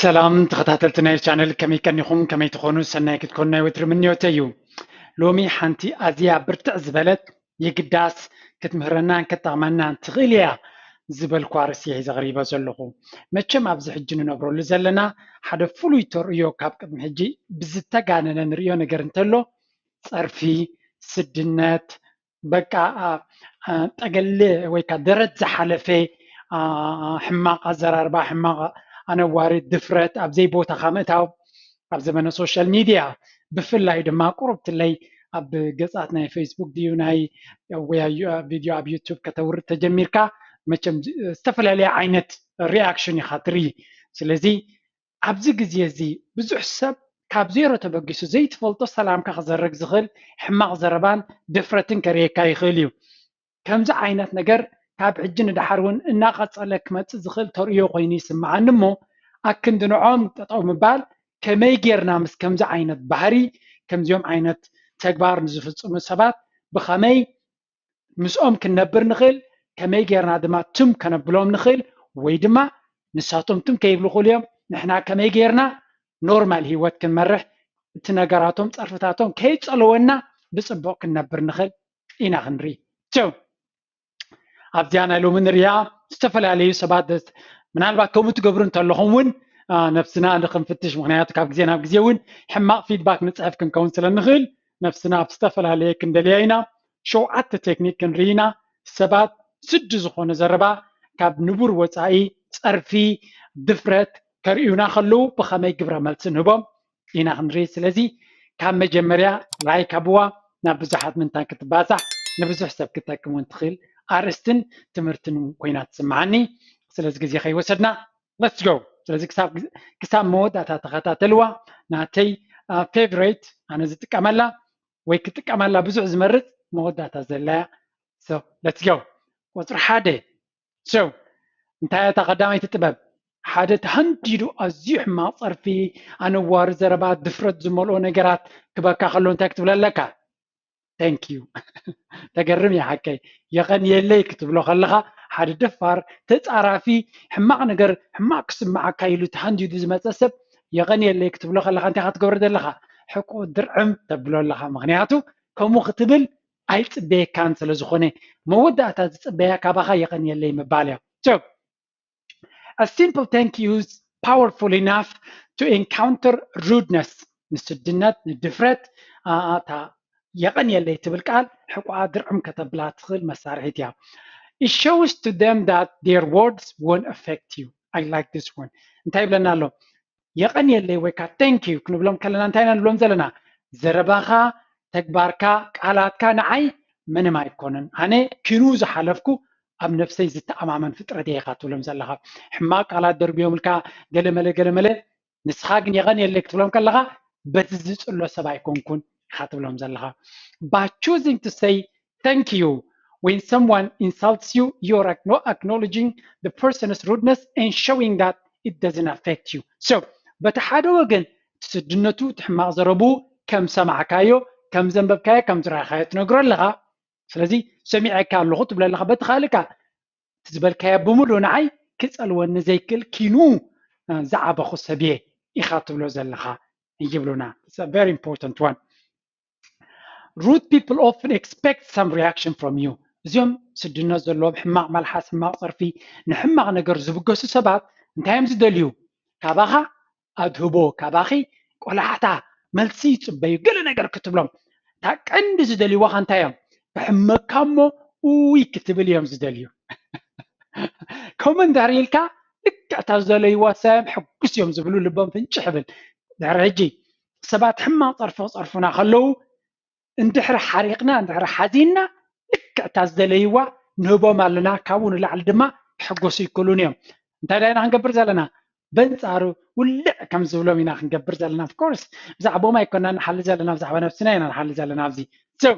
ሰላም ተኸታተልቲ ናይ ቻነል፣ ከመይ ቀኒኹም? ከመይ ትኾኑ? ሰናይ ክትኮኑ ናይ ወትሪ ምንዮተይ እዩ። ሎሚ ሓንቲ ኣዝያ ብርትዕ ዝበለት የግዳስ ክትምህረናን ከተቕመናን ትኽእል እያ ዝበልኩ ኣርእስቲ እየ ሒዘ ቀሪበ ዘለኹ። መቸም ኣብዚ ሕጂ ንነብረሉ ዘለና ሓደ ፍሉይ ተርእዮ ካብ ቅድሚ ሕጂ ብዝተጋነነ ንርእዮ ነገር እንተሎ ጸርፊ፣ ስድነት፣ በቃ ጠገለ ወይ ከዓ ደረት ዝሓለፈ ሕማቕ ኣዘራርባ፣ ሕማቕ ኣነዋሪ፣ ድፍረት፣ ኣብ ዘይቦታኻ ምእታው ኣብ ዘመነ ሶሻል ሚድያ ብፍላይ ድማ ቁሩብ ትለይ ኣብ ገጻት ናይ ፌስቡክ ድዩ ናይ ወይ ቪድዮ ኣብ ዩቱብ ከተውርድ ተጀሚርካ መቸም ዝተፈላለየ ዓይነት ሪኣክሽን ኢኻ ትርኢ። ስለዚ ኣብዚ ግዜ እዚ ብዙሕ ሰብ ካብ ዜሮ ተበጊሱ ዘይትፈልጦ ሰላምካ ክዘርግ ዝኽእል ሕማቕ ዘረባን ድፍረትን ከርእየካ ይኽእል እዩ። ከምዚ ዓይነት ነገር ካብ ሕጂ ንደሓር እውን እናቐጸለ ክመጽእ ዝኽእል ተርእዮ ኮይኑ ይስምዓኒ እሞ ኣክንዲ ንዕኦም ጠጠው ምባል ከመይ ጌርና ምስ ከምዚ ዓይነት ባህሪ ከምዚኦም ዓይነት ተግባር ንዝፍጽሙ ሰባት ብኸመይ ምስኦም ክንነብር ንኽእል፣ ከመይ ጌርና ድማ ትም ከነብሎም ንኽእል ወይ ድማ ንሳቶም ትም ከይብሉ ክእሉ እዮም። ንሕና ከመይ ጌርና ኖርማል ህይወት ክንመርሕ እቲ ነገራቶም ጸርፍታቶም ከይጸለወና ብጽቡቕ ክንነብር ንኽእል ኢና ክንርኢ። So ኣብዚኣ ናይ ሎሚ ንሪኣ ዝተፈላለዩ ሰባት ምናልባት ከምኡ ትገብሩ እንተለኹም እውን ነብስና ንክንፍትሽ፣ ምክንያቱ ካብ ግዜ ናብ ግዜ እውን ሕማቕ ፊድባክ ንፅሕፍ ክንከውን ስለ ንኽእል ነብስና ኣብ ዝተፈላለየ ክንደልያ ኢና። ሸውዓተ ቴክኒክ ክንርኢ ኢና። ሰባት ስዲ ዝኾነ ዘረባ ካብ ንቡር ወፃኢ ጸርፊ፣ ድፍረት ከርእዩና ከለዉ ብኸመይ ግብረ መልሲ ንህቦም ኢና ክንርኢ። ስለዚ ካብ መጀመርያ ላይክ ኣብዋ ናብ ብዙሓት ምንታን ክትባዛሕ ንብዙሕ ሰብ ክትጠቅም እውን ትኽእል ኣርእስትን ትምህርትን ኮይና ትስምዓኒ። ስለዚ ግዜ ከይወሰድና let's go። ስለዚ ክሳብ መወዳእታ ተኸታተልዋ። ናተይ ፌቨሬት ኣነ ዝጥቀመላ ወይ ክጥቀመላ ብዙሕ ዝመርፅ መወዳእታ ዘለያ። So let's go። ቁፅሪ ሓደ። So እንታይ እታ ቀዳመይቲ ጥበብ? ሓደ ተሃንዲዱ ኣዝዩ ሕማቕ ጸርፊ፣ ኣነዋሪ ዘረባ፣ ድፍረት ዝመልኦ ነገራት ክበካ ከሎ እንታይ ክትብሎ ኣለካ? Thank you። ተገርም እያ ሓቀይ። የቐንየለይ ክትብሎ ከለኻ ሓደ ደፋር ተጻራፊ ሕማቕ ነገር ሕማቕ ክስምዓካ ኢሉ ተሃንዲዱ ዝመጸ ሰብ የቐንየለይ ክትብሎ ከለኻ እንታይ ኢኻ ትገብሮ ዘለኻ? ሕቆ ድርዕም ተብሎ ኣለኻ። ምኽንያቱ ከምኡ ክትብል ኣይጽበየካን ስለ ዝኾነ መወዳእታ ዝጽበያ ካባኻ የቐንየለይ ምባል እያ። So a simple thank you is powerful enough to encounter rudeness። ንስድነት ንድፍረት እታ የቐንየለይ ትብል ቃል ሕቆኣ ድርዕም ከተብላ ትኽእል መሳርሒት እያ። It shows to them that their words won't affect you. I like this one። እንታይ ይብለና ኣሎ? የቐንየለይ ወይ ከዓ thank you ክንብሎም ከለና እንታይ ኢና ንብሎም ዘለና? ዘረባኻ፣ ተግባርካ፣ ቃላትካ ንዓይ ምንም ኣይኮነን። ኣነ ኪኑ ዝሓለፍኩ ኣብ ነብሰይ ዝተኣማመን ፍጥረት እየ ኢኻ ትብሎም ዘለኻ። ሕማቕ ቃላት ደርብዮምልካ ገለመለ ገለመለ፣ ንስኻ ግን የቐንየለይ ክትብሎም ከለኻ በቲ ዝጽሎ ሰብ ኣይኮንኩን ኢኻ ትብሎም ዘለኻ። By choosing to say thank you when someone insults you, you're acknowledging the person's rudeness and showing that it doesn't affect you. So በቲ ሓደ ወገን እቲ ስድነቱ እቲ ሕማቕ ዘረቡ ከም ሰማዕካዮ ከም ዘንበብካዮ ከም ዝረኣኻዮ ትነግሮ ኣለኻ። ስለዚ ሰሚዐካ ኣለኹ ትብሎ ኣለኻ። በቲ ካልእ ከኣ እቲ ዝበልካዮ ብምሉእ ንዓይ ክጸልወኒ ዘይክእል ኪኑ ዝዓበኹ ሰብ እየ ኢኻ ትብሎ ዘለኻ ይብሉና። It's a very important one። Rude people often expect some reaction from you። እዚኦም ስድነት ዘለዎም ሕማቕ መልሓስ፣ ሕማቕ ጸርፊ፣ ንሕማቕ ነገር ዝብገሱ ሰባት እንታይ እዮም ዝደልዩ? ካባኻ ኣድህቦ፣ ካባኺ ቆላሕታ፣ መልሲ ይጽበዩ። ገለ ነገር ክትብሎም እታ ቀንዲ ዝደልይዋ እንታይ እዮም? ክሕመካ እሞ ኡይ ክትብል እዮም ዝደልዩ። ከምኡ እንድሕር ኢልካ ልክዕ እታ ዝደለይዋ ሰም ሕጉስ እዮም ዝብሉ፣ ልቦም ፍንጭሕ ይብል። ድሕሪ ሕጂ ሰባት ሕማቕ ጸርፊ ክጸርፉና ከለዉ እንድሕሪ ሓሪቕና እንድሕሪ ሓዚንና ልክዕ እታ ዝደለይዋ ንህቦም ኣለና። ካብኡ ንላዕሊ ድማ ክሕጎሱ ይክእሉን እዮም። እንታይ ዳይና ክንገብር ዘለና? በንጻሩ ውልዕ ከም ዝብሎም ኢና ክንገብር ዘለና። Of course ብዛዕባኦም ኣይኮና ንሓሊ ዘለና፣ ብዛዕባ ነብስና ኢና ንሓሊ ዘለና። ኣብዚ so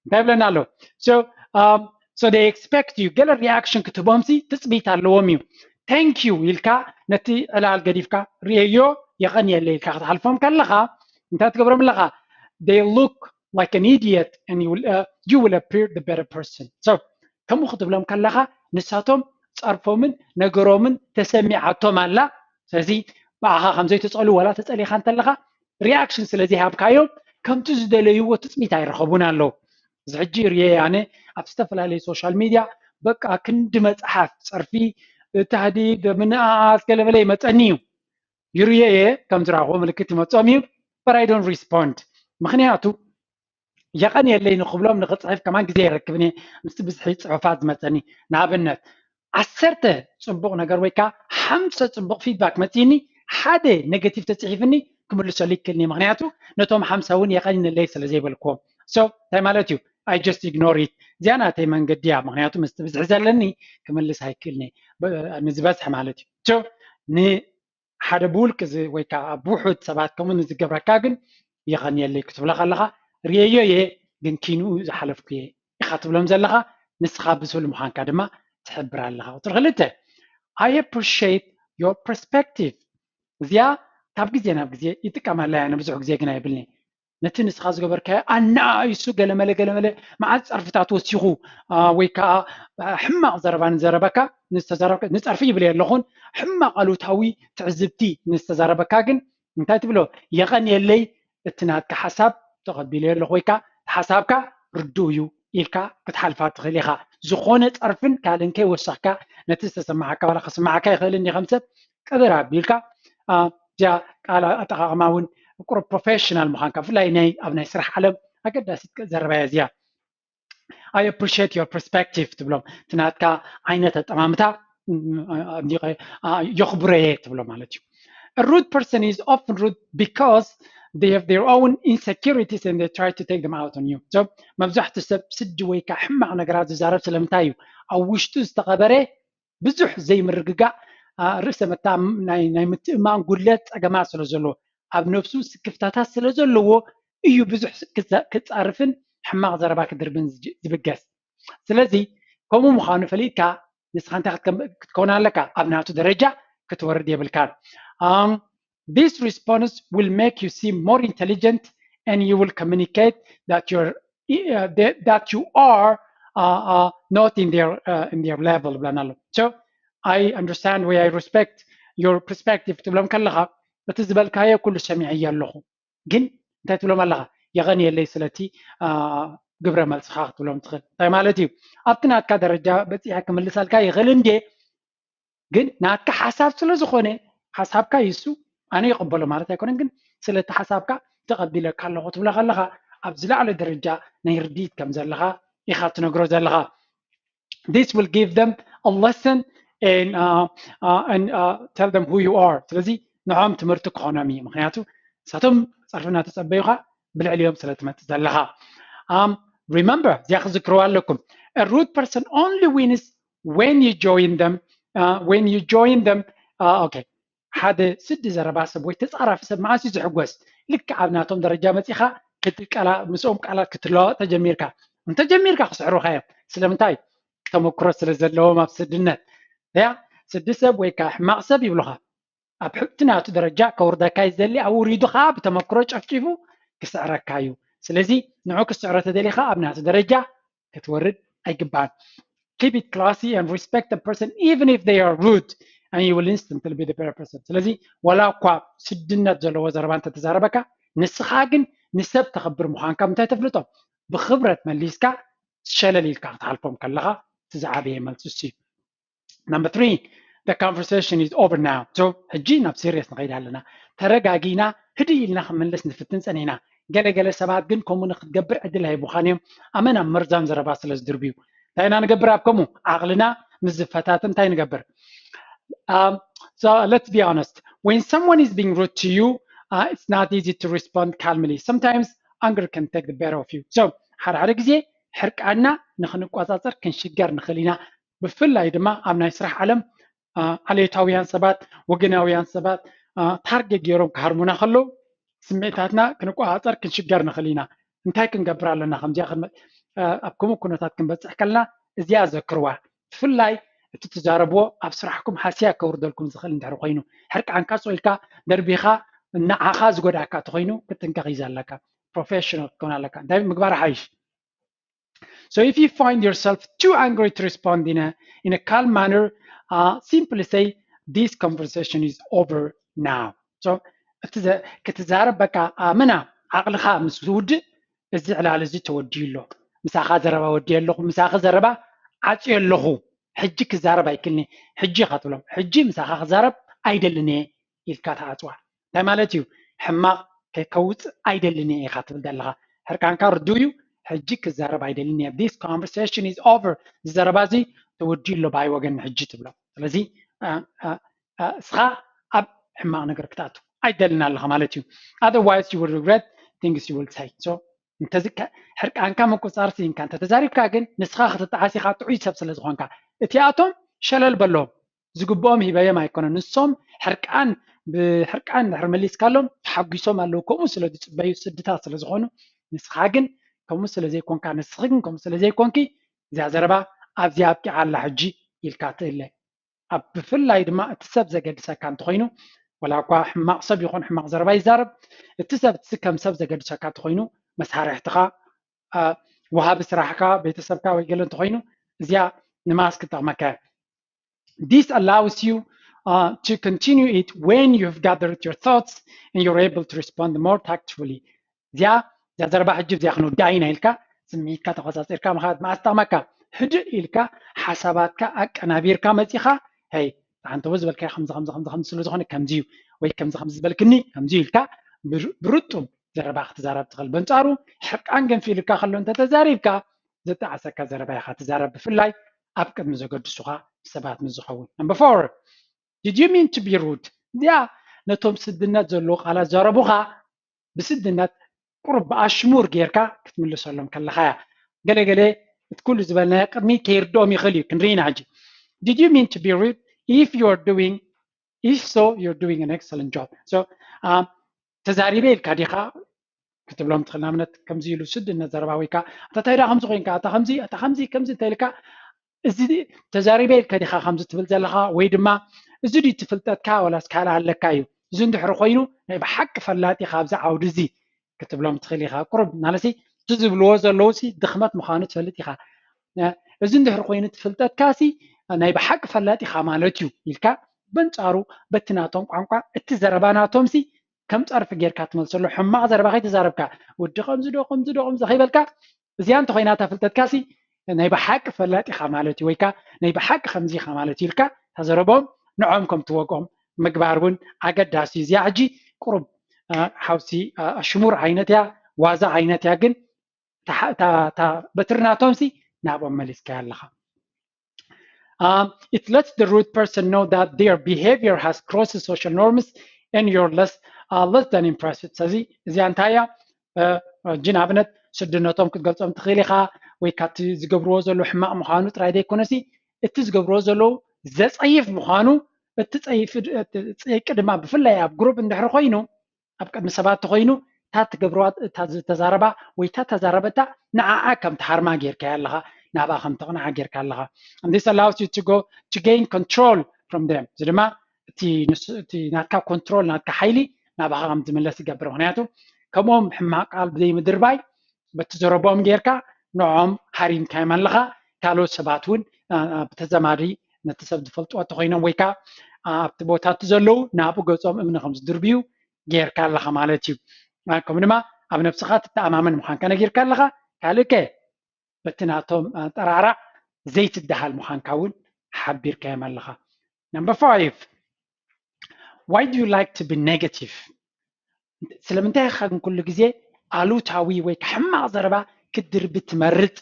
እንታይ ይብለና ኣሎ? So um, so they expect you ገለ ሪኣክሽን ክትህቦምሲ ትጽቢት ኣለዎም እዩ። Thank you ኢልካ ነቲ ዕላል ገዲፍካ ርእየዮ የቐንየለ ኢልካ ክትሓልፎም ከለኻ እንታይ ትገብሮም ኣለኻ? They look like an idiot and you will, uh, you will appear the better person. So ከምኡ ክትብሎም ከለኻ ንሳቶም ጸርፎምን ነገሮምን ተሰሚዓቶም ኣላ። ስለዚ ብኣኻ ከም ዘይተፀሉ ዋላ ተፀሊኻ እንተለኻ reaction ስለ ዘይሃብካዮም ከምቲ ዝደለይዎ ትፅቢት ኣይረኸቡን ኣለዉ። እዚ ሕጂ ርእየ ኣነ ኣብ ዝተፈላለዩ social media በቃ ክንዲ መፅሓፍ ፀርፊ፣ ታህዲድ፣ ምንእኣስ ገለመለ ይመፀኒ እዩ። ይርእየ እየ ከም ዝረኣኹዎ ምልክት ይመፆም እዩ። But I don't respond። ምክንያቱ የቐንየለይ ንኽብሎም ንኽፅሕፍ ከማን ግዜ ይረክብን እየ ምስቲ ብዝሒ ፅሑፋት ዝመፀኒ። ንኣብነት ዓሰርተ ፅቡቕ ነገር ወይ ከዓ ሓምሳ ፅቡቕ feedback መፂኒ ሓደ negative ተፅሒፍኒ ክምልሰሉ ይክእልኒ። ምክንያቱ ነቶም ሓምሳ እውን የቐንየለይ ስለ ዘይበልክዎም። So እንታይ ማለት እዩ? I just ignore it። እዚኣ ናተይ መንገዲ እያ። ምክንያቱ ምስቲ ብዝሒ ዘለኒ ክምልስ ኣይክእልኒ። ብ- ንዝበዝሐ ማለት እዩ። So ን ሓደ ብውልቂ እዚ ወይ ከዓ ብውሑድ ሰባት ከምኡ ንዝገብረካ ግን የቐንየለይ ክትብሎ ከለኻ ርእየዮ እየ ግን ኪንኡ ዝሓለፍኩ እየ ኢኻ ትብሎም ዘለኻ። ንስኻ ብስል ምዃንካ ድማ ትሕብር ኣለኻ። ቁፅሪ ክልተ I appreciate your perspective። እዚኣ ካብ ግዜ ናብ ግዜ ይጥቀመላ እያ። ንብዙሕ ግዜ ግን ኣይብልኒ። ነቲ ንስኻ ዝገበርካዮ ኣነኣኢሱ ገለመለ ገለመለ መዓት ፀርፍታት ወሲኹ ወይ ከዓ ሕማቕ ዘረባ ንዘረበካ ንፀርፊ ይብል ኣለኹን ሕማቕ ኣሉታዊ ትዕዝብቲ ንዝተዛረበካ ግን እንታይ ትብሎ? የቐንየለይ እቲ ናትካ ሓሳብ ተቐቢለ ኣለኹ ወይ ከዓ ሓሳብካ ርዱእ እዩ ኢልካ ክትሓልፋ ትኽእል ኢኻ። ዝኾነ ፀርፍን ካልእን ከይወሰኽካ ነቲ ዝተሰማዓካ ዋላ ክስማዓካ ይኽእል እንዲ ከም ሰብ ቅብር ኣቢልካ እዚኣ ቃል ኣጠቃቅማ እውን ቁሩብ professional ምዃንካ ብፍላይ ናይ ኣብ ናይ ስራሕ ዓለም ኣገዳሲት ዘረባ እያ እዚኣ። I appreciate your perspective ትብሎም እቲ ናትካ ዓይነት ኣጠማምታ የኽብሮ እየ ትብሎ ማለት እዩ። A rude person is often rude because they have their own insecurities and they try to take them out on you. So መብዛሕትኡ ሰብ ስዲ ወይ ከዓ ሕማቕ ነገራት ዝዛረብ ስለምንታይ እዩ? ኣብ ውሽጡ ዝተቐበረ ብዙሕ ዘይምርግጋእ ርእሰ መታ ናይ ምትእማን ጉድለት ፀገማት ስለ ዘለዎ ኣብ ነብሱ ስክፍታታት ስለ ዘለዎ እዩ ብዙሕ ክፃርፍን ሕማቕ ዘረባ ክድርብን ዝብገስ። ስለዚ ከምኡ ምዃኑ ፈሊጥካ ንስኻ እንታይ ክትከውን ኣለካ? ኣብ ናቱ ደረጃ ክትወርድ የብልካን። This response will make you seem more intelligent and you will communicate that you're uh, that, that you are uh, uh, not in their uh, in their level ብለና ኣሎ። So I understand ወይ I respect your perspective ክትብሎም ከለኻ እቲ ዝበልካዮ ኩሉ ሰሚዐዮ ኣለኹ ግን እንታይ ትብሎም ኣለኻ? የቐንየለይ ስለቲ ግብረ መልስኻ ክትብሎም ትኽእል። እንታይ ማለት እዩ? ኣብቲ ናትካ ደረጃ በፂሐ ክምልሰልካ ይኽእል እንዴ ግን ናትካ ሓሳብ ስለ ዝኾነ ሓሳብካ ይሱ ኣነ ይቕበሎ ማለት ኣይኮነን ግን ስለቲ ሓሳብካ ተቐቢለካ ኣለኹ ትብሎ ከለኻ ኣብ ዝለዓለ ደረጃ ናይ ርድኢት ከም ዘለኻ ኢኻ ትነግሮ ዘለኻ። This will give them a lesson and, uh, uh, and uh, tell them who you are። ስለዚ ንዖም ትምህርቲ ክኾኖም እዩ ምክንያቱ ንሳቶም ፀርፊ እናተፀበዩኻ ብልዕሊኦም ስለ ትመፅእ ዘለኻ። Remember እዚኣ ክዝክርዋ ኣለኩም። A rude person only wins when you join them uh, when you join them uh, okay ሓደ ስዲ ዘረባ ሰብ ወይ ተፃራፊ ሰብ መዓስ እዩ ዝሕጎስ? ልክዕ ኣብ ናቶም ደረጃ መፂኻ ምስኦም ቃላት ክትለዋወጥ ተጀሚርካ እንተጀሚርካ ክስዕሩኻ እዮም። ስለምንታይ? ተመክሮ ስለ ዘለዎም ኣብ ስድነት ያ ስዲ ሰብ ወይ ከዓ ሕማቕ ሰብ ይብሉኻ። ኣብ ሕቲ ናቱ ደረጃ ከውርደካ ይዘሊ ኣብኡ ውሪዱ ከዓ ብተመክሮ ጨፍጪፉ ክስዕረካ እዩ። ስለዚ ንዑ ክስዕሮ ተደሊኻ ኣብ ናቱ ደረጃ ክትወርድ ኣይግባን። Keep it classy and respect the person even if they are rude and you will instantly be the better person። ስለዚ ዋላ እኳ ስድነት ዘለዎ ዘረባ እንተተዛረበካ ንስኻ ግን ንሰብ ተኸብር ምዃንካ ምንታይ ተፍልጦም ብኽብረት መሊስካ ሸለል ኢልካ ክትሓልፎም ከለኻ እቲ ዝዓበየ መልሲ እሱ እዩ። Number three, the conversation is over now. So ሕጂ ናብ serious ንኸይድ ኣለና። ተረጋጊና ህድእ ኢልና ክምልስ ንፍትን ፀኒና። ገለገለ ሰባት ግን ከምኡ ንክትገብር ዕድል ኣይቡኻን እዮም። ኣመና መርዛም ዘረባ ስለ ዝድርብዩ እንታይ ኢና ንገብር? ኣብ ከምኡ ዓቕልና ምስ ዝፈታተን እንታይ ንገብር? Um, so let's be honest. When someone is being rude to you, uh, it's not easy to respond calmly. Sometimes anger can take the better of you. So ሓደ ሓደ ግዜ ሕርቃና ንክንቆፃፀር ክንሽገር ንኽእል ኢና። ብፍላይ ድማ ኣብ ናይ ስራሕ ዓለም ዓሌታውያን ሰባት፣ ወገናውያን ሰባት ታርጌት ገይሮም ክሃርሙና ከለዉ ስምዒታትና ክንቆፃፀር ክንሽገር ንኽእል ኢና። እንታይ ክንገብር ኣለና? ከምዚኣ ኣብ ከምኡ ኩነታት ክንበፅሕ ከለና እዚኣ ዘክርዋ። ብፍላይ እቲ ትዛረብዎ ኣብ ስራሕኩም ሃስያ ከውርደልኩም ዝኽእል እንድሕር ኮይኑ ሕርቃንካ ጾይልካ ደርቢኻ ንዓኻ ዝጎድኣካ ተኾይኑ ክትጥንቀቕ እዩ ዘለካ። ፕሮፌሽናል ክትከውን ኣለካ። እንታይ ምግባር ሓይሽ? So if you find yourself too angry to respond in a in a calm manner, uh, simply say this conversation is over now. So ክትዛረብ በቃ ኣመና ዓቕልኻ ምስ ዝውድእ እዚ ዕላል እዚ ተወዲኡ ኣሎ። ምሳኻ ዘረባ ወዲየ ኣለኹ፣ ምሳኺ ዘረባ ዓፅየ ኣለኹ፣ ሕጂ ክዛረብ ኣይክልኒ። ሕጂ ኢኻ ትብሎም፣ ሕጂ ምሳኻ ክዛረብ ኣይደልን እየ ኢልካ ተዓፅዋ። እንታይ ማለት እዩ? ሕማቕ ከውፅእ ኣይደልን እየ ኢኻ ትብል ዘለኻ። ሕርቃንካ ርዱ እዩ። ሕጂ ክዛረብ ኣይደልን እየ። This conversation is over። እዚ ዘረባ እዚ ተወዲኡ ኣሎ ብሃይ ወገን ሕጂ ትብሎ። ስለዚ እስኻ ኣብ ሕማቕ ነገር ክትኣቱ ኣይደልን ኣለኻ ማለት እዩ። Otherwise you will regret things you will say. So እንተዚ ሕርቃንካ ምቁፃር ስኢንካ እንተተዛሪብካ ግን ንስኻ ክትጠዓስ ኢኻ ጥዑይ ሰብ ስለ ዝኾንካ። እቲኣቶም ሸለል በሎም። ዝግብኦም ሂበዮም ኣይኮነን። ንሶም ሕርቃን ብሕርቃን ድሕሪ መሊስካሎም ተሓጒሶም ኣለዉ። ከምኡ ስለ ዝፅበዩ ስድታት ስለ ዝኾኑ ንስኻ ግን ከምኡ ስለ ዘይኮንካ፣ ንስኺ ግን ከምኡ ስለ ዘይኮንኪ እዚኣ ዘረባ ኣብዚኣ ኣብቂዓ ኣላ ሕጂ ኢልካ ትእለ። ኣብ ብፍላይ ድማ እቲ ሰብ ዘገድሰካ እንተኾይኑ፣ ወላ እኳ ሕማቕ ሰብ ይኹን ሕማቕ ዘረባ ይዛረብ፣ እቲ ሰብ እቲ ከም ሰብ ዘገድሰካ እንተኾይኑ መሳርሕትኻ፣ ወሃቢ ስራሕካ፣ ቤተሰብካ ወይ ገለ እንተኾይኑ እዚኣ ንማስ ክጠቕመካ እያ። This allows you uh, to continue it when you've gathered your thoughts and you're able to respond more tactfully. እዚኣ እዛ ዘረባ ሕጂ እዚኣ ክንውዳ ኢና ኢልካ ስምዒትካ ተቆፃፂርካ ምኻድ መዓስ ጠቕመካ? ህድእ ኢልካ ሓሳባትካ ኣቀናቢርካ መፂኻ፣ ሄይ ሓንቲ ዝበልካዮ ከምዚ ከምዚ ከምዚ ከምዚ ስለ ዝኾነ ከምዚ እዩ ወይ ከምዚ ከምዚ ዝበልክኒ ከምዚ እዩ ኢልካ ብርጡብ ዘረባ ክትዛረብ ትኽእል። በንጻሩ ሕርቃን ገንፊልካ ከሎ እንተተዛሪብካ ዘጣዓሰካ ዘረባ ኢኻ ትዛረብ፣ ብፍላይ ኣብ ቅድሚ ዘገድሱኻ ሰባት ምስ ዝኸውን። Number four, did you mean to be rude? እዚኣ ነቶም ስድነት ዘለዎ ቃላት ዘረቡኻ ብስድነት ቁሩብ ብኣሽሙር ጌርካ ክትምልሰሎም ከለኻ እያ። ገለገለ እቲ ኩሉ ዝበልናዮ ቅድሚ ከይርድኦም ይኽእል እዩ፣ ክንርኢና ሕጂ። Did you mean to be rude? If you are doing, if so, you're doing an excellent job. So um, ተዛሪበ ኢልካ ዲኻ ክትብሎም ትኽእል። ንኣብነት ከምዚ ኢሉ ስድነት ዘረባ ወይ ከዓ ኣታ እንታይ ዳ ከምዚ ኮይንካ፣ ኣታ ከምዚ ኣታ ከምዚ ከምዚ እንተ ኢልካ እዚ ተዛሪበ ኢልካ ዲኻ ከምዚ ትብል ዘለኻ ወይ ድማ እዚ ድዩ ትፍልጠትካ ወላስ ካልእ ኣለካ እዩ። እዚ እንድሕሪ ኮይኑ ናይ ብሓቂ ፈላጥ ኢኻ ኣብዚ ዓውዲ እዚ ክትብሎም ትኽእል ኢኻ። ቁሩብ ማለትሲ እቲ ዝብልዎ ዘለዉ ሲ ድኽመት ምዃኑ ትፈልጥ ኢኻ። እዚ እንድሕሪ ኮይኑ ትፍልጠትካ ሲ ናይ ብሓቂ ፈላጥ ኢኻ ማለት እዩ ኢልካ በንጻሩ በቲ ናቶም ቋንቋ እቲ ዘረባ ናቶም ሲ ከም ጸርፊ ጌርካ ትመልሰሉ። ሕማቕ ዘረባ ከይተዛረብካ ወዲ ከምዚ ዶ ከምዚ ዶ ከምዚ ከይበልካ እዚኣ እንተኾይና እታ ፍልጠትካ ሲ ናይ ብሓቂ ፈላጥ ኢኻ ማለት እዩ ወይ ከዓ ናይ ብሓቂ ከምዚ ኢኻ ማለት እዩ ኢልካ ተዘረቦም ንዖም ከም ትወቅኦም ምግባር እውን ኣገዳሲ እዩ። እዚኣ ሕጂ ቁሩብ ሓውሲ ኣሽሙር ዓይነት እያ፣ ዋዛ ዓይነት እያ፣ ግን በትሪ ናቶም ሲ ናብኦም መሊስካያ ኣለኻ። Um, it lets the rude person know that their behavior has crossed social norms and you're less, uh, less than impressed. ስለዚ እዚኣ እንታይ እያ? ጂ ንኣብነት ስድነቶም ክትገልጾም ትኽእል ኢኻ ወይ ካብቲ ዝገብርዎ ዘለዉ ሕማቕ ምዃኑ ጥራይ ዘይኮነሲ እቲ ዝገብርዎ ዘለዉ ዘጸይፍ ምዃኑ እቲ ጸይቂ ድማ ብፍላይ ኣብ ግሩፕ እንድሕሪ ኮይኑ ኣብ ቅድሚ ሰባት ተኮይኑ እታ ትገብርዋ እታ ዝተዛረባ ወይ እታ ተዛረበታ ንዓኣ ከም ትሃርማ ጌርካያ ኣለኻ፣ ናብኣ ከም ተቕንዓ ጌርካ ኣለኻ። And this allows you to go to gain control from them። እዚ ድማ እቲ ናትካ ኮንትሮል ናትካ ሓይሊ ናባኻ ከም ዝምለስ ይገብር። ምክንያቱ ከምኦም ሕማቕ ቃል ብዘይምድርባይ በቲ ዘረቦም ጌርካ ንዖም ሃሪምካዮም ኣለኻ። ካልኦት ሰባት እውን ብተዘማዲ ነቲ ሰብ ዝፈልጥዎ እንተኮይኖም ወይ ከዓ ኣብቲ ቦታ እቲ ዘለዉ ናብኡ ገፆም እምኒ ከም ዝድርብዩ ጌርካ ኣለኻ ማለት እዩ። ከምኡ ድማ ኣብ ነብስኻ ትተኣማመን ምዃንካ ነጊርካ ኣለኻ። ካልእ ከ በቲ ናቶም ጠራዕራዕ ዘይትደሃል ምዃንካ እውን ሓቢርካዮም ኣለኻ። Number five, why do you like to be negative? ስለምንታይ ኢኻ ግን ኩሉ ግዜ ኣሉታዊ ወይ ሕማቕ ዘረባ ክትድርቢ ትመርጽ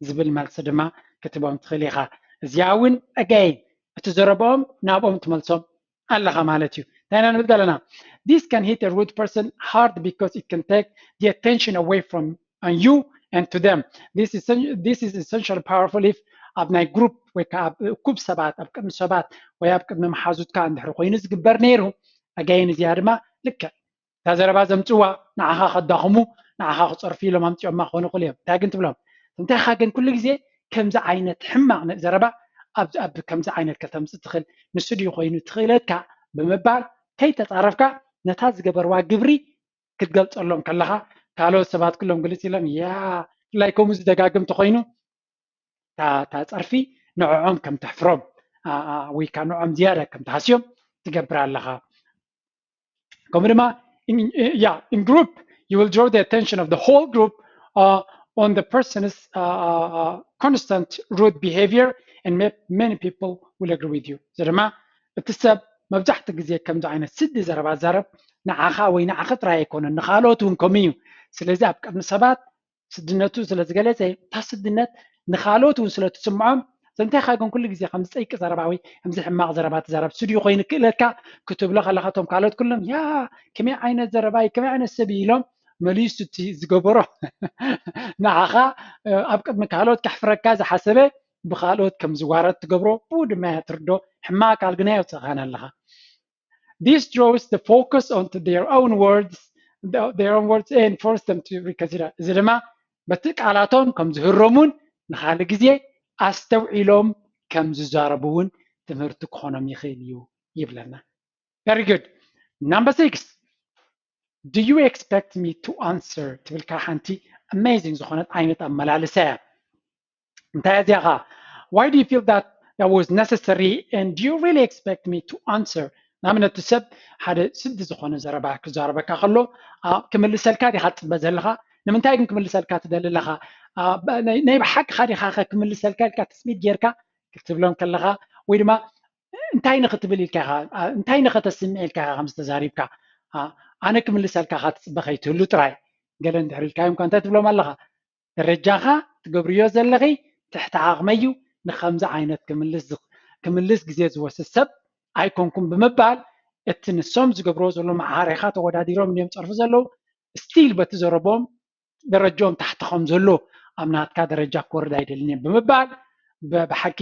ዝብል መልሲ ድማ ክትቦም ትኽእል ኢኻ። እዚኣ እውን again እቲ ዘረብኦም ናብኦም ትመልሶም ኣለኻ ማለት እዩ። እንታይ ኢና ንብል ዘለና? This can hit a rude person hard because it can take the attention away from and you and to them. This is, this is essentially powerful if ኣብ ናይ ግሩፕ ወይ ከዓ ኣብ እኩብ ሰባት ኣብ ቅድሚ ሰባት ወይ ኣብ ቅድሚ መሓዙትካ እንድሕሪ ኮይኑ ዝግበር ነይሩ again እዚኣ ድማ ልክዕ እታ ዘረባ ዘምፅዋ ንዓኻ ከዳኽሙ ንዓኻ ክፀርፉ ኢሎም ኣምፅኦማ ክኾኑ ይኽእሉ እዮም። እንታይ ግን ትብሎም? እንታይ ኢኻ ግን ኩሉ ግዜ ከምዚ ዓይነት ሕማቕ ዘረባ ኣብ ከምዚ ዓይነት ከተምፅእ ትኽእል ንሱ ድዩ ኮይኑ ትኽእለትካ ብምባል ከይተፃረፍካ ነታ ዝገበርዋ ግብሪ ክትገልፀሎም ከለኻ ካልኦት ሰባት ኩሎም ግልፅ ኢሎም ያ ብፍላይ ከምኡ ዝደጋግም ተኾይኑ እታ ጸርፊ ንዕዖም ከም ተሕፍሮም ወይ ከዓ ንዕኦም ዝያዳ ከም ትሃስዮም ትገብር ኣለኻ። ከምኡ ድማ yeah, in group you will draw the attention of the whole group uh, on the person's uh, uh, constant rude behavior and many people will agree with you። እዚ ድማ እቲ ሰብ መብዛሕትኡ ግዜ ከምዚ ዓይነት ስዲ ዘረባ ዘረብ ንዓኻ ወይ ንዓኺ ጥራይ ኣይኮነን፣ ንኻልኦት እውን ከምኡ እዩ። ስለዚ ኣብ ቅድሚ ሰባት ስድነቱ ስለ ዝገለጸ እታ ስድነት ንኻልኦት እውን ስለ ትስምዖም እንታይ ካ ግን ኩሉ ግዜ ከምዚ ጸይቂ ዘረባ ወይ ከምዚ ሕማቕ ዘረባ ትዛረብ ስድዩ ኮይኑ ክእለካ ክትብሎ ከለካ እቶም ካልኦት ኩሎም ያ ከመይ ዓይነት ዘረባ እዩ ከመይ ዓይነት ሰብ እዩ ኢሎም መሊሱ እቲ ዝገበሮ ንዓኻ ኣብ ቅድሚ ካልኦት ከሕፍረካ ዝሓሰበ ብካልኦት ከም ዝዋረድ ትገብሮ ብኡ ድማ እያ ትርዶ ሕማቕ ቃል ግና የውፅእኻን ኣለኻ This draws the focus onto their own words, their own words and force them to reconsider. እዚ ድማ በቲ ቃላቶም ከም ዝህረሙን ንኻልእ ግዜ ኣስተውዒሎም ከም ዝዛረቡ እውን ትምህርቲ ክኾኖም ይኽእል እዩ ይብለና። Very good. Number six. Do you expect me to answer? ትብልካ ሓንቲ amazing ዝኾነት ዓይነት ኣመላልሳ እያ። እንታይ እዚኣ ኸ why do you feel that that was necessary and do you really expect me to answer ንኣብነት እቲ ሰብ ሓደ ስዲ ዝኾነ ዘረባ ክዛረበካ ከሎ ክምልሰልካ ዲኻ ትፅበ ዘለኻ ንምንታይ ግን ክምልሰልካ ትደሊ ኣለኻ ናይ ብሓቂ ኻ ዲኻ ክምልሰልካ ኢልካ ትፅቢት ጌርካ ክትብሎም ከለኻ ወይ ድማ እንታይ ንኽትብል ኢልካ ኢኻ እንታይ ንኸተስምዕ ኢልካ ኢኻ ከምዚ ተዛሪብካ ኣነ ክምልሰልካ ኻ ትፅበ ከይትህሉ ጥራይ ገለ እንድሕር ኢልካዮም እንታይ ትብሎም ኣለኻ ደረጃኻ ትገብርዮ ዘለኺ ትሕቲ ዓቕመይ እዩ ንኸምዚ ዓይነት ክምልስ ግዜ ዝወስድ ሰብ ኣይኮንኩም ብምባል እቲ ንሶም ዝገብርዎ ዘሎ ማዕሃሪኻ ተወዳዲሮም እዮም ፀርፊ ዘለዉ still በቲ ዘረቦም ደረጃኦም ታሕቲ ከም ዘሎ ኣብ ናትካ ደረጃ ክወርድ ኣይደልን እዮም ብምባል ብሓቂ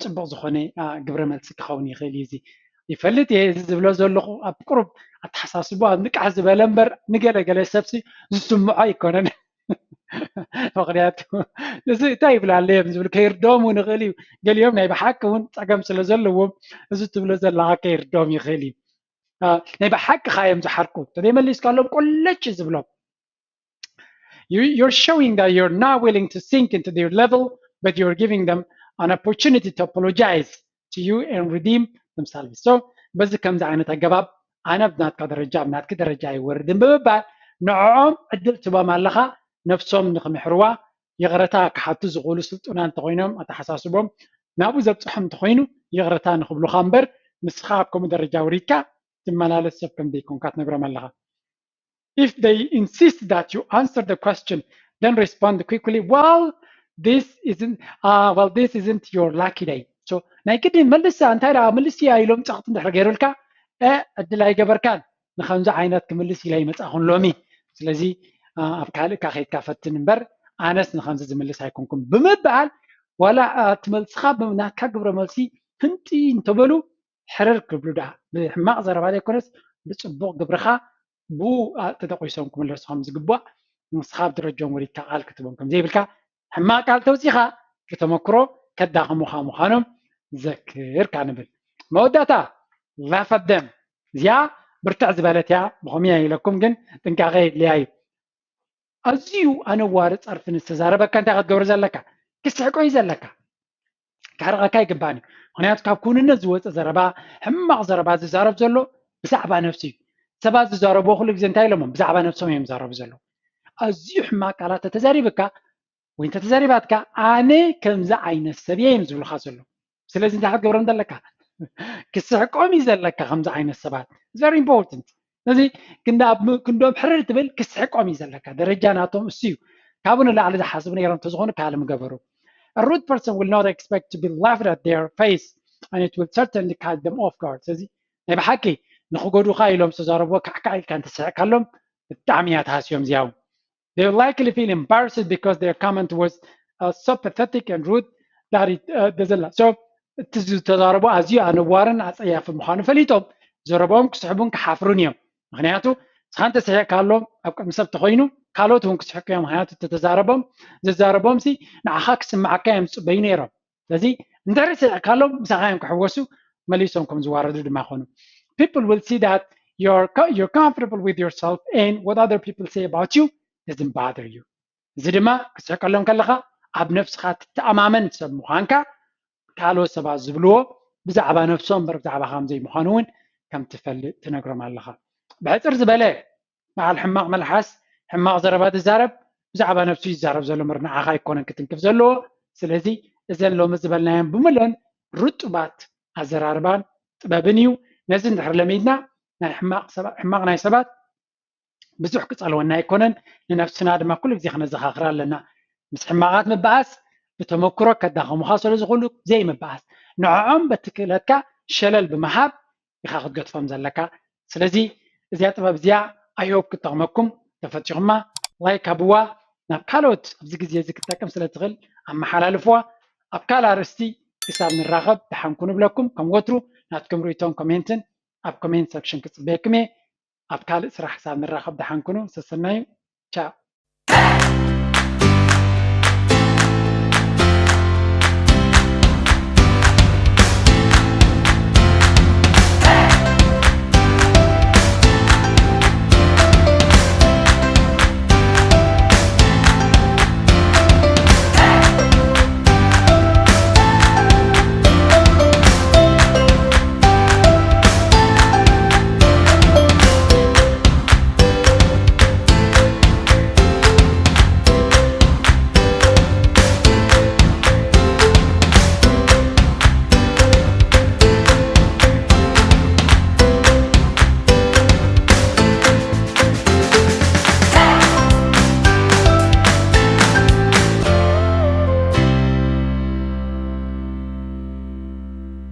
ፅቡቅ ዝኾነ ግብረ መልሲ ክኸውን ይኽእል እዩ እዚ ይፈልጥ እየ እዚ ዝብሎ ዘለኹ ኣብ ቁሩብ ኣተሓሳስቦ ኣብ ንቃሕ ዝበለ እምበር ንገለገለ ሰብሲ ዝስምዖ ኣይኮነን ምክንያቱ እዚ እንታይ ይብላ ኣለዮም ዝብል ከይርድኦም እውን ይኽእል እዩ ገሊኦም ናይ ብሓቂ እውን ፀገም ስለ ዘለዎም እዚ ትብሎ ዘለካ ከይርድኦም ይኽእል እዩ ናይ ብሓቂ ካዮም ዝሓርቁ ተዘይመሊስካሎም ቆለጭ ዝብሎም You, you're showing that you're not willing to sink into their level, but you're giving them an opportunity to apologize to you and redeem themselves. So በዚ ከምዚ ዓይነት ኣገባብ ኣነ ኣብ ናትካ ደረጃ ኣብ ናትኪ ደረጃ ኣይወርድን ብምባል ንዕኦም ዕድል ትቦም ኣለኻ ነብሶም ንክምሕርዋ ይቕረታ ክሓቱ ዝኽእሉ ስልጡና እንተኮይኖም ኣተሓሳስቦም ናብኡ ዘብፅሖም እንተኮይኑ ይቕረታ ንክብሉካ እምበር ንስኻ ኣብ ከምኡ ደረጃ ውሪድካ ትመላለስ ሰብ ከም ዘይኮንካ ትነግሮም ኣለኻ If they insist that you answer the question, then respond quickly, well, this isn't, uh, well, this isn't your lucky day. So ናይ ግዲ መልሳ እንታይ ደኣ መልስ እያ ኢሎም ጸቕጢ እንድሕር ገይሩልካ እ ዕድል ኣይገበርካን ንኸምዚ ዓይነት ክምልስ ኢለ ይመጻኹን ሎሚ ስለዚ ኣብ ካልእካ ከይድካ ፈትን እምበር ኣነስ ንኸምዚ ዝምልስ ኣይኮንኩም ብምባል ዋላ ትመልስኻ ናትካ ግብረ መልሲ ህንቲ እንተበሉ ሕርር ክብሉ ደኣ ብሕማቕ ዘረባ ዘይኮነስ ብፅቡቕ ግብርኻ ብኡ ተጠቂሶም ክምለሱ ከም ዝግባእ ንስኻ ኣብ ደረጃኦም ወሪድካ ቃል ክትቦም ከም ዘይብልካ ሕማቕ ቃል ተውፂኻ ብተመክሮ ከዳኽሙኻ ምዃኖም ዘክር ካ ንብል መወዳእታ ላፈደም እዚኣ ብርትዕ ዝበለት እያ ብኸምያ ኢለኩም ግን ጥንቃቐ የድልያ እዩ ኣዝዩ ኣነዋሪ ጸርፊ ንዝተዛረበካ እንታይ ክትገብር ዘለካ? ክስሕቆ እዩ ዘለካ። ክሕርቐካ ኣይግባእን እዩ። ምኽንያቱ ካብ ክውንነት ዝወፀ ዘረባ፣ ሕማቕ ዘረባ ዝዛረብ ዘሎ ብዛዕባ ነብሱ እዩ። ሰባት ዝዛረብዎ ኩሉ ግዜ እንታይ ኢሎሞም? ብዛዕባ ነብሶም እዮም ዝዛረቡ ዘለዉ። ኣዝዩ ሕማቕ ቃላት ተተዛሪብካ ወይ እንተ ተዛሪባትካ ኣነ ከምዚ ዓይነት ሰብ እየ እዮም ዝብሉኻ ዘለዉ። ስለዚ እንታይ ክትገብሮም ዘለካ? ክስሕቆም እዩ ዘለካ ከምዚ ዓይነት ሰባት። It's very important። ስለዚ ክንዶም ሕርር ትብል ክስሕቆም እዩ ዘለካ። ደረጃ ናቶም እሱ እዩ። ካብኡ ንላዕሊ ዝሓስቡ ነይሮም እንተዝኾኑ ካልእ ምገበሩ። A rude person will not expect to be laughed at their face and it will certainly catch them off guard። ስለዚ ናይ ብሓቂ ንክጎዱኻ ኢሎም ዝተዛረብዎ ካዕካዕ ኢልካ እንተስሕቅካሎም ብጣዕሚ እያ ትሃስዮም እዚኣ እውን። They likely feel embarrassed because their comment was uh, so pathetic and rude that it uh, doesn't last. So እቲ ዝተዛረቡ ኣዝዩ ኣነዋርን ኣፀያፊ ምዃኑ ፈሊጦም ዘረቦም ክስሕቡን ክሓፍሩን እዮም። ምክንያቱ ንስኻ እንተስሒቕካሎም ኣብ ቅድሚ ሰብ ተኮይኑ ካልኦት እውን ክስሕቁ እዮም። ምክንያቱ እተተዛረቦም ዘዛረቦም ሲ ንዓኻ ክስምዓካ እዮም ዝፅበዩ ነይሮም። ስለዚ እንድሕሪ ስሒቕካሎም ምሳኻ እዮም ክሕወሱ፣ መሊሶም ከም ዝዋረዱ ድማ ይኾኑ። People will see that you're, you're comfortable with yourself and what other people say about you doesn't bother you. እዚ ድማ ክስሕቀሎም ከለኻ ኣብ ነብስኻ ትተኣማመን ሰብ ምዃንካ ካልኦት ሰባት ዝብልዎ ብዛዕባ ነብሶም እምበር ብዛዕባ ከም ዘይምዃኑ እውን ከም ትፈልጥ ትነግሮም ኣለኻ። ብሕፅር ዝበለ በዓል ሕማቕ መልሓስ ሕማቕ ዘረባ ዝዛረብ ብዛዕባ ነብሱ ይዛረብ ዘሎ እምበር ንዓኻ ኣይኮነን ክትንክፍ ዘለዎ። ስለዚ እዘን ሎሚ ዝበልናየን ብምለን ርጡባት ኣዘራርባን ጥበብን እዩ። ነዚ እንድሕር ለሚድና ናይ ሕማቕ ናይ ሰባት ብዙሕ ክፀልወና ኣይኮነን። ንነብስና ድማ ኩሉ ግዜ ክነዘኻኽራ ኣለና። ምስ ሕማቓት ምበኣስ ብተመክሮ ከዳኸሙኻ ስለ ዝኽእሉ ዘይምበኣስ፣ ንዕዖም በቲ ክእለትካ ሸለል ብምሃብ ኢኻ ክትገድፎም ዘለካ። ስለዚ እዚኣ ጥበብ እዚኣ ኣዮብ ክትጠቕመኩም ተፈቲኹማ ላይክ ሃብዋ። ናብ ካልኦት ኣብዚ ግዜ እዚ ክትጠቅም ስለ ትኽእል ኣመሓላልፍዋ። ኣብ ካልእ ኣርእስቲ ክሳብ ንራኸብ ደሓንኩ ንብለኩም። ከም ወትሩ ናትኩም ርእይቶን ኮሜንትን ኣብ ኮሜንት ሰክሽን ክጽበየኩም እየ። ኣብ ካልእ ስራሕ ክሳብ ንራኸብ ደሓንኩኑ ሰሰናዩ። ቻው።